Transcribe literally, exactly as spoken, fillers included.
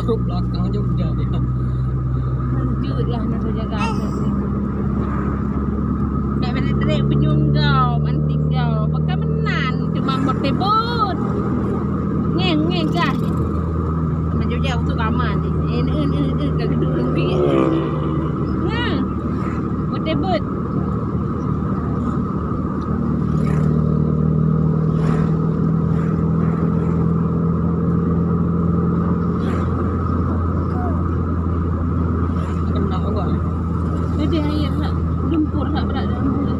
Truk belakang je hujan dia. Lanjut lah nak jaga aku. Nak beri trek penyungkau, banting kau. Pakai menan, cuma bertebut. Ngeng, ngeng, gas. Maju jauh tu aman. Eh, eh, eh, eh, kat gedung lembik. Nah, bertebut. Kena awak. Jadi air hak lumpur hak berat dalam